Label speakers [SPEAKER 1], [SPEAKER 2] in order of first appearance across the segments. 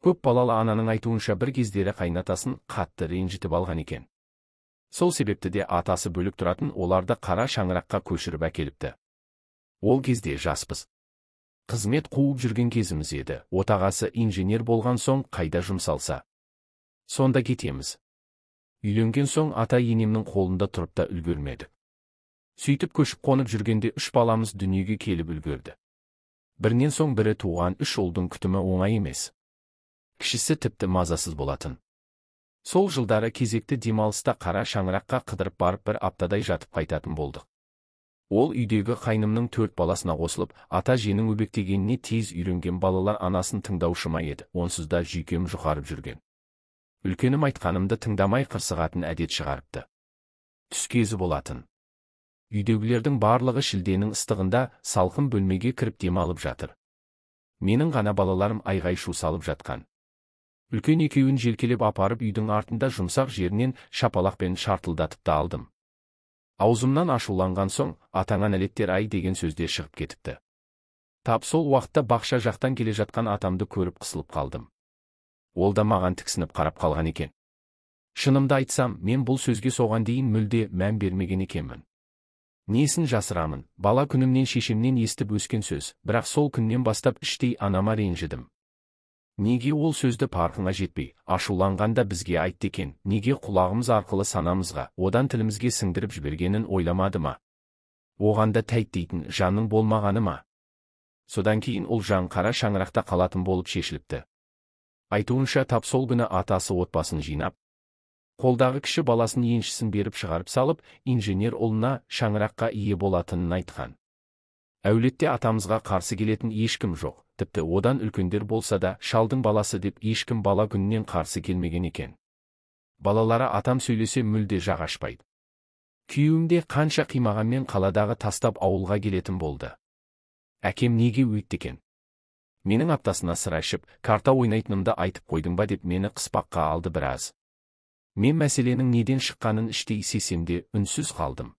[SPEAKER 1] Көп балалы ананың айтуынша, бір кездері қайнатасын қатты ренжітіп алған екен. Сол себепті де атасы бөлек тұратын оларды қара шаңыраққа көшіріп әкеліпті. Ол кезде жаспыз. Қызмет қуып жүрген кезіміз еді. Отағасы инженер болған соң қайда жұмсалса, сонда кетеміз. Үйленген соң ата енемнің қолында тұрып та үлгермеді. Сөйтіп көшіп қонып жүргенде үш баламыз дүниеге келіп үлгерді. Бірінен соң бірі туған үш ұлдың күтімі оңай емес. Кішісі тіпті мазасыз болатын. Сол жылдары кезекті демалыста қара шаңыраққа қыдырып барып, бір аптадай жатып қайтатын болдық. Ол үйдегі қайнымның төрт баласына қосылып, ата әженің өбектегеніне тез үйренген балалар анасын тыңдаушы ма еді, онсыз да жүйкем жұқарып жүрген. Үлкенім айтқанымды тыңдамай, қырсығатын әдет шығарыпты. Түс кезі болатын. Үйдегілердің барлығы шілденің ыстығында салқын бөлмеге кіріп демалып жатыр. Менің ғана балаларым айғай шу салып жатқан. Үлкен екеуін желкелеп апарып, үйдің артында жұмсақ жерінен шапалақпен шартылдатып та алдым. Аузымнан ашуланған соң «атаңа нәлеттер ай» деген сөздер шығып кетіпті. Тап сол уақытта бақша жақтан келе жатқан атамды көріп, қысылып қалдым. Ол да маған тіксініп қарап қалған екен. Шынымды айтсам, мен бұл сөзге соған дейін мүлде мән бермеген екенмін. Несін жасырамын, бала күнімнен шешемнен естіп өскен сөз, бірақ сол күннен бастап іштей анама ренжідім. Неге ол сөзді парқыңа жетпей, ашуланғанда бізге айтты екен, неге құлағымыз арқылы санамызға, одан тілімізге сіңдіріп жібергенін ойламады ма? Оған да тәйт дейтін жанның болмағаны ма? Содан кейін Ұлжан қара шаңырақта қалатын болып шешіліпті. Айтуынша, тап сол күні атасы отбасын жинап, қолдағы кіші баласын еншісін беріп шығарып салып, инженер ұлына шаңыраққа ие болатынын айтқан. Әулетте атамызға қарсы келетін ешкім жоқ, тіпті одан үлкендер болса да, шалдың баласы деп ешкім бала күнінен қарсы келмеген екен. Балалары атам сөйлесе, мүлде жақ ашпайды. Күйеуім де қанша қимағанмен, қаладағы тастап ауылға келетін болды. Әкем неге өйтті екен? Менің аптасына сыра ішіп, карта ойнайтынымды айтып қойдың ба деп, мені қыспаққа алды біраз. Мен мәселенің неден шыққанын іштей сезсем де, үнсіз қалдым.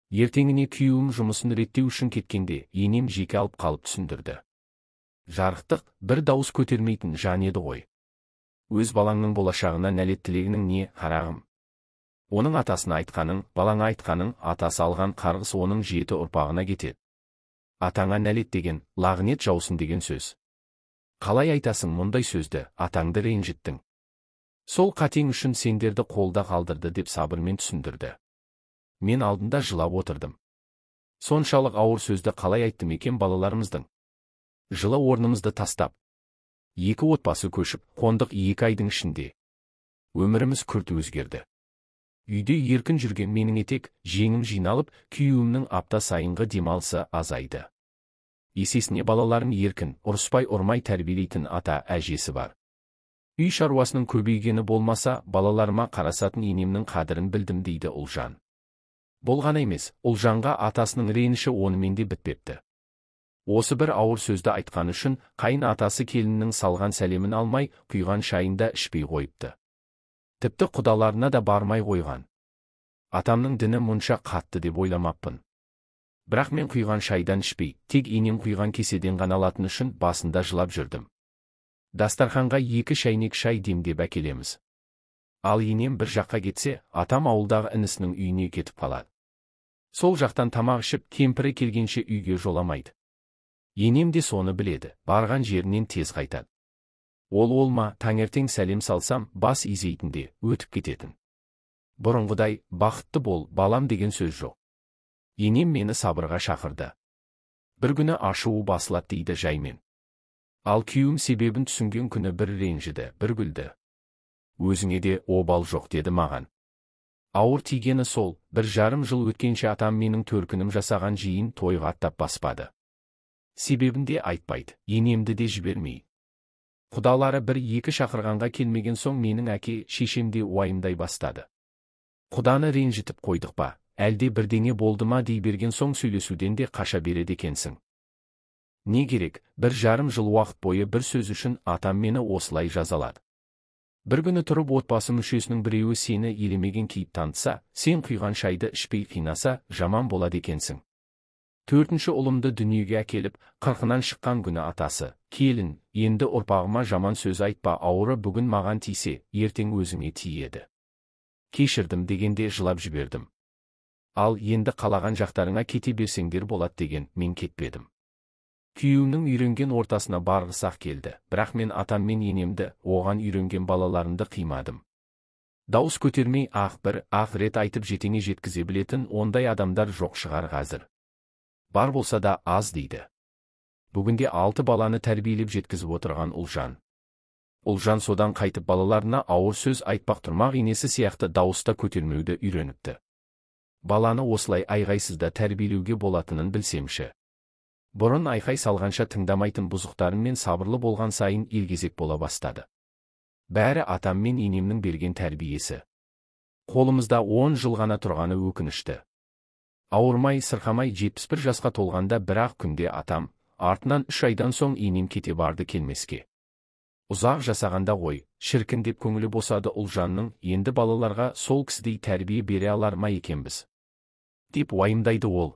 [SPEAKER 1] Ертеңіне күйеуім жұмысын реттеу үшін кеткенде, енем жеке алып қалып түсіндірді. Жарықтық, бір дауыс көтермейтін жан еді ғой. Өз балаңның болашағына нәлет тілегінің не, қарағым? Оның атасына айтқаның, балаңа айтқаның, атасы алған қарғыс оның жеті ұрпағына кетеді. Атаңа нәлет деген, лағнет жаусын деген сөз. Қалай айтасың мұндай сөзді, атаңды ренжіттің. Сол қатең үшін сендерді қолда қалдырды, деп сабырмен түсіндірді. Мен алдында жылап отырдым. Соншалық ауыр сөзді қалай айттым екен балаларымыздың? Жылы орнымызды тастап, екі отбасы көшіп қондық 2 айдың ішінде. Өміріміз күрт өзгерді. Үйде еркін жүрген менің етек жеңім жиналып, күйеуімнің апта сайынғы демалысы азайды. Есесіне балаларын еркін, ұрыспай, ұрмай тәрбиелейтін ата әжесі бар. Үй шаруасының көбейгені болмаса, балаларыма қарасатын енемнің қадірін білдім, дейді Ұлжан. Бұл ғана емес, Ұлжанға атасының реніші онымен де бітпепті. Осы бір ауыр сөзді айтқаны үшін қайын атасы келіннің салған сәлемін алмай, құйған шайын да ішпей қойыпты. Тіпті құдаларына да бармай қойған. Атамның діні мұнша қатты деп ойламаппын. Бірақ мен құйған шайдан ішпей, тек енем құйған кеседен ғана алатын үшін басында жылап жүрдім. Дастарханға екі шәйнек шай демдеп әкелеміз. Ал енем бір жаққа кетсе, атам ауылдағы інісінің үйіне кетіп қалады. Сол жақтан тамақ ішіп, кемпірі келгенше үйге жоламайды. Енем де соны біледі, барған жерінен тез қайтады. Ол ол ма, таңертең сәлем салсам, бас изейтін де, өтіп кететін. Бұрынғыдай «бақытты бол, балам» деген сөз жоқ. Енем мені сабырға шақырды. Бір күні ашуы басылады дейді жаймен. Ал күйеуім себебін түсінген күні бір ренжіді, бір күлді. Өзіңе де обал жоқ деді маған. Ауыр тигені сол, 1,5 жыл өткенше атам менің төркінім жасаған жиын тойға аттап баспады. Себебін де айтпайды, енемді де жібермей. Құдалары бір екі шақырғанға келмеген соң, менің әке шешем де уайымдай бастады. Құданы ренжітіп қойдық па, әлде бірдеңе болды ма дей берген соң, сөйлесуден де қаша береді екенсің. Не керек, 1,5 жыл уақыт бойы бір сөз үшін атам мені осылай жазалады. Бір күні тұрып отбасы мүшесінің біреуі сені елемеген кейіп танытса, сен құйған шайды ішпей қинаса, жаман болады екенсің. Төртінші ұлымды дүниеге әкеліп, 40-ынан шыққан күні атасы, келін, енді ұрпағыма жаман сөз айтпа, ауыры бүгін маған тисе, ертең өзіңе тиеді. Кешірдім дегенде жылап жібердім. Ал енді қалаған жақтарыңа кете берсеңдер болады деген, мен кетпедім. Күйеуімнің үйренген ортасына барғысы-ақ келді, бірақ мен атам мен енемді, оған үйренген балаларымды қимадым. Дауыс көтермей ақ бір, ақ рет айтып жетеңе жеткізе білетін ондай адамдар жоқ шығар қазір. Бар болса да аз дейді. Бүгінде 6 баланы тәрбиелеп жеткізіп отырған Ұлжан. Ұлжан содан қайтып балаларына ауыр сөз айтпақ тұрмақ енесі сияқты дауыста көтермеуді үйреніпті. Баланы осылай айғайсыз да тәрбиелеуге болатынын білсемші. Бұрын айқай салғанша тыңдамайтын бұзықтарым мен сабырлы болған сайын елгезек бола бастады. Бәрі атам мен енемнің берген тәрбиесі. Қолымызда 10 жыл ғана тұрғаны өкінішті. Ауырмай, сырқамай 71 жасқа толғанда бір-ақ күнде атам, артынан 3 айдан соң енем кете барды келмеске. Ұзақ жасағанда ғой, шіркін деп көңілі босады Ұлжанның, енді балаларға сол кісідей тәрбие бере алар ма екенбіз? Деп уайымдайды ол.